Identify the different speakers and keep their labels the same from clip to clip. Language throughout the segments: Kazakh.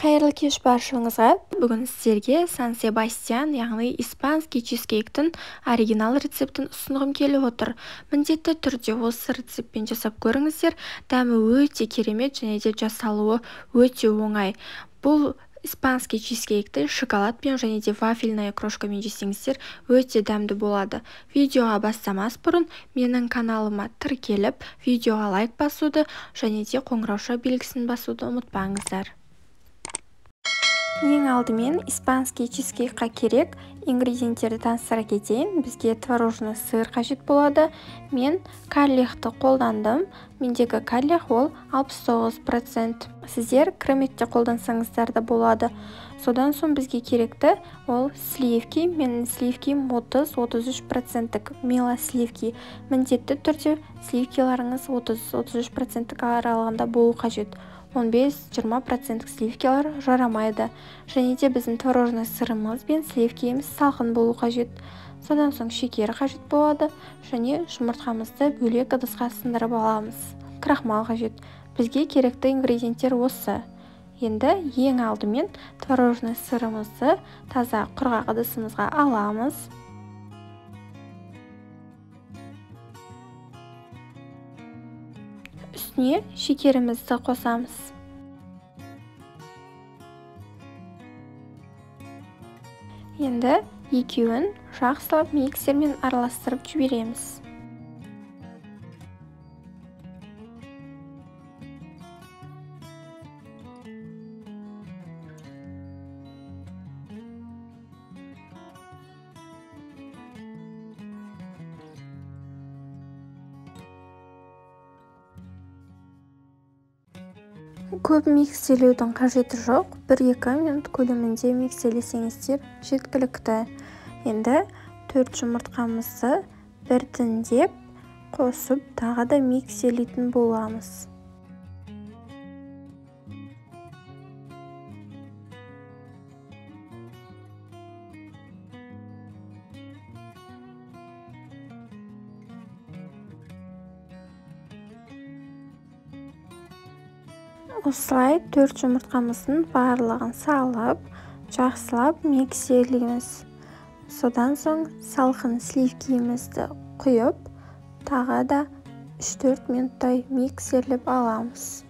Speaker 1: Қайырлы кеш баршаңызға. Бүгін сіздерге Сан-Себастьян, яғни испанский чизкейктің оригинал рецептін ұсынғым келіп отыр. Міндетті түрде осы рецептпен жасап көріңіздер. Дәмі өте керемет және де жасалуы өте оңай. Бұл испанский чизкейкті шоколадпен және де вафельная крошкамен жесеңіздер өте дәмді болады. Видеоға бастамас бұрын менің каналыма тіркеліп, видеоға лайк басуды және де қоңырауша белгісін басуды ұмытпаңыздар. Ең алдымен испанский чизкейкқа керек ингредиенттерді таныстыра кетейін. Бізге творожный сыр қажет болады. Мен карлехті қолдандым. Мендегі карлех ол 69%. Сіздер креметте қолдансаңыздар да болады. Содан соң бізге керекті ол сливки. Менің сливким 30-33% мела сливки. Міндетті түрде сливкиларыңыз 30-33% аралығында болу қажет. 15-20% сливкилар жарамайды. Және де біздің творожный сырымыз бен сливкиіміз салқын болу қажет. Содан соң шекер қажет болады және жұмыртқамызды бөлек ыдысқа сындырып аламыз. Крахмал қажет. Бізге керекті ингредиенттер осы. Енді ең алдымен творожный сырымызды таза құрғақ ыдысымызға аламыз. Үстіне шекерімізді қосамыз. Енді екеуін жақсылап миксермен араластырып жібереміз. Көп микстелеудің қажеті жоқ, 1-2 минут көлемінде микстелесеңіздер жеткілікті. Енді 4 жұмыртқамызды біртіндеп қосып тағы да микстелейтін боламыз. Осылай 4 жұмыртқамыздың барлығын салып, жақсылап миксерлейміз. Содан соң салқын сливкиімізді құйып, тағы да 3-4 минуттай миксерлеп аламыз.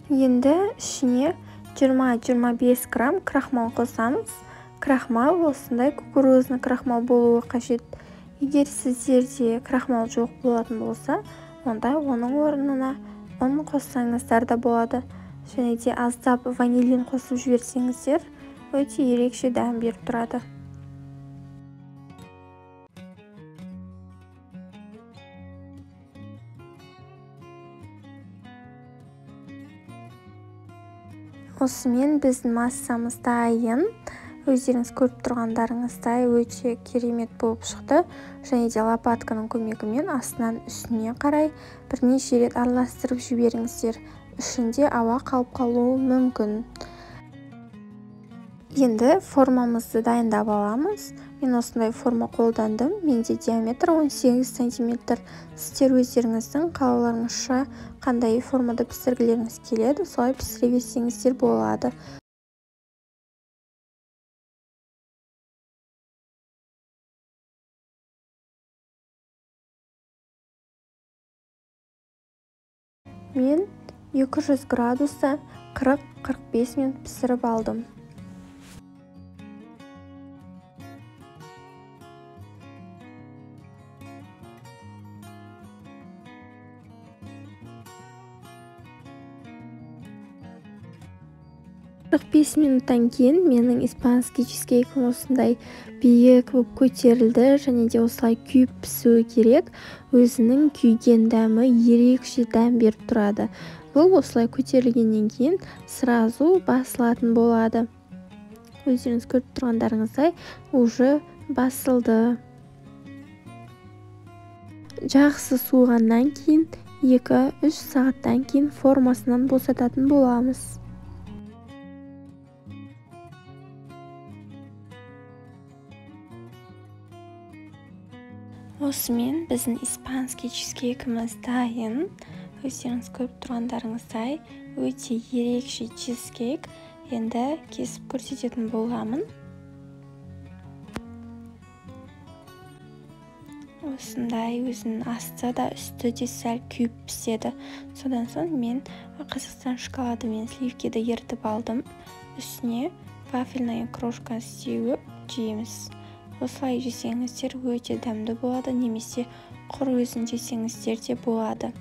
Speaker 1: Енді ішіне 20-25 грамм крахмал қосамыз. Крахмал осындай кукурузный крахмал болуы қажет. Егер сіздерде крахмал жоқ болатын болса, онда оның орнына ұн қоссаңыздар да болады. Және де аздап ванилин қосып жіберсеңіздер, өте ерекше дәм беріп тұрады. Осымен біздің массамыз дайын. Өздеріңіз көріп тұрғандарыңыздай өте керемет болып шықты. Және де лопатканың көмегімен астынан үстіне қарай бірнеше рет араластырып жіберіңіздер. Ішінде ауа қалып қалуы мүмкін. Енді формамызды дайындап аламыз. Мен осындай форма қолдандым. Менде диаметр 18 сантиметр. Сіздер өздеріңіздің қалауларыңызша қандай формада пісіргілеріңіз келеді, солай пісіре берсеңіздер болады. Мен 200 градуста 40-45 минут пісіріп алдым. Қырық бес минуттан кейін менің испанский чизкейкім осындай биік болып көтерілді және де осылай күйіп пісуі керек. Өзінің күйген дәмі ерекше дәм беріп тұрады. Бұл осылай көтерілгеннен кейін сразу басылатын болады. Өздеріңіз көріп тұрғандарыңыздай уже басылды. Жақсы суығаннан кейін 2-3 сағаттан кейін формасынан босататын боламыз. Осымен біздің испанский чизкейкіміз дайын. Өздеріңіз көріп тұрғандарыңыздай, өте ерекше чизкейк. Енді кесіп көрсететін боламын. Осындай өзінің асты да үсті де сәл күйіп піседі. Содан соң мен Қазақстан шоколады мен сливкиді ерітіп алдым. Үстіне вафельная крошка сеуіп жейміз. Осылай жесеңіздер өте дәмді болады, немесе құр өзін жесеңіздер де болады.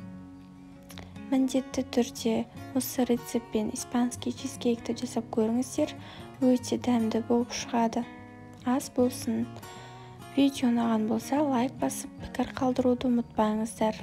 Speaker 1: Міндетті түрде осы рецептпен испанский чизкейкті жасап көріңіздер, өте дәмді болып шығады. Ас болсын. Видео ұнаған болса, лайк басып, пікір қалдыруды ұмытпаңыздар.